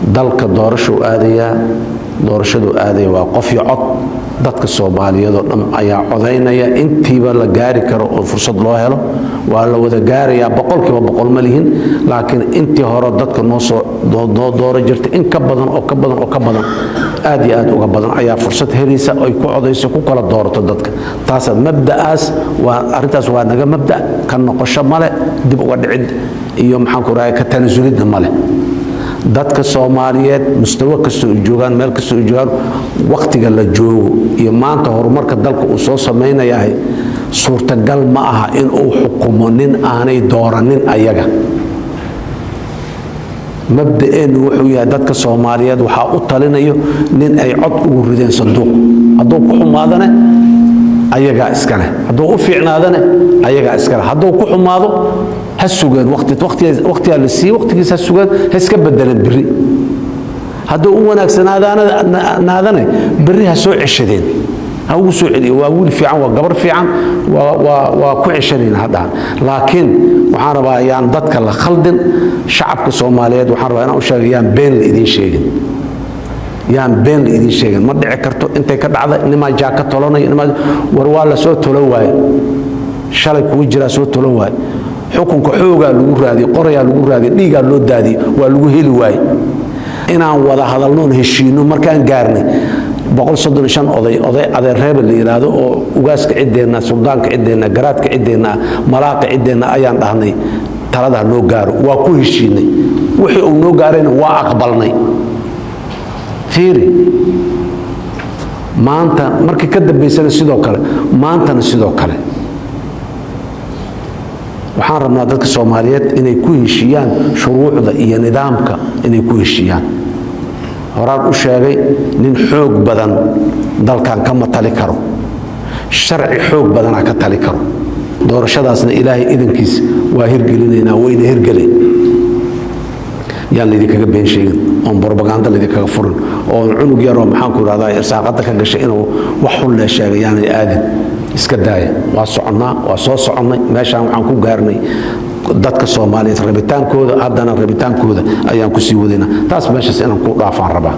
Dalka doorashuu aadayaa, doorashaduu aadaya waa qof iyo cod. Dadka Soomaaliyeed oo dhan ayaa codaynaya intiiba la gaari karo oo fursad loo helo. Waa la wada gaarayaa, 100% ma lihin, laakiin intii hore dadka noo soo noo dooro jirta in ka badan oo ka badan oo ka badan, aad iyo aad uga badan ayaa fursad helaysa ay ku codayso, ku kala doorato dadka. Taasa mabda'aas waa, arrintaas waa naga mabda', ka noqosho male, dib uga dhicid iyo, maxaan ku rahay, ka tanasulidna male. Dadka Soomaaliyeed mustawo kasta u joogaan, meel kasta u joogaan, wakhtiga la joogo iyo maanta horumarka dalka uu soo samaynayahay, suurtagal ma aha in uu xukumo nin aanay dooranin ayaga. Mabda'eennu wuxuu yahay dadka Soomaaliyeed waxaa u talinayo nin ay cod ugu rideen sanduuq. Hadduu ku xumaadane, ayagaa iskale; hadduu u fiicnaadane, ayagaa iskale. Hadduu ku xumaado, ha sugeen waqtigaa la siiyey, waqtigiis ha sugeen, ha iska bedeleen berri. Hadduu u wanaagsanaadane, berri ha soo ceshadeen, ha ugu soo celiyo. Waa wiil fiican, waa gabar fiican, waa ku ceshanayna hadhahan. Laakiin waxaan rabaa yaan dadka la khaldin. Shacabka Soomaaliyeed waxaan rabaa inaan u sheega, yaan been la idiin sheegin, yaan been la idiin sheegin. Ma dhici karto intay ka dhacda nimaa jaaka tolanaya, nimaa war waa la soo tolan waaye, shalay kugu jiraa soo tolan waaye. Xukunka xoogaa lagu raadiyey, qorayaa lagu raadiyey, dhiigaa loo daadiyey, waa lagu heli waaye. Inaan wada hadalnoon heshiino markaan gaarnay, 135 oday, oday adeer reebe la yidhaahdo oo ugaaska ciddeenna, suldaanka ciddeenna, garaadka ciddeenna, malaaqa ciddeenna ayaan dhahnay talada ha noo gaaro. Waa ku heshiinay, wixii uu noo gaarayna waa aqbalnay. Fiiri, maanta markii ka dambaysana sidoo kale, maantana sidoo kale waxaan rabnaa dadka Soomaaliyeed inay ku heshiiyaan shuruucda iyo nidaamka, inay ku heshiiyaan. Horaan u sheegay, nin xoog badan dalkan kama tali karo, sharci xoog badanaa ka tali karo. Doorashadaasna Ilaahay idankiis waa hirgelinaynaa, wayna hirgeleen. Yaan laydinkaga been sheegin oon borobaganda laydinkaga furin oon cunug yaroo, maxaan ku idhahdaa, irsaaqada ka gashay inuu wax xun lee sheegay yaanay aadin. Iska daaya. Waa soconnaa, waa soo soconnay. Meeshaan waxaan ku gaarnay dadka Soomaaliyeed rabitaankooda, haddana rabitaankooda ayaan ku sii wadaynaa. Taas meeshaas inaan ku dhaafaan rabaa.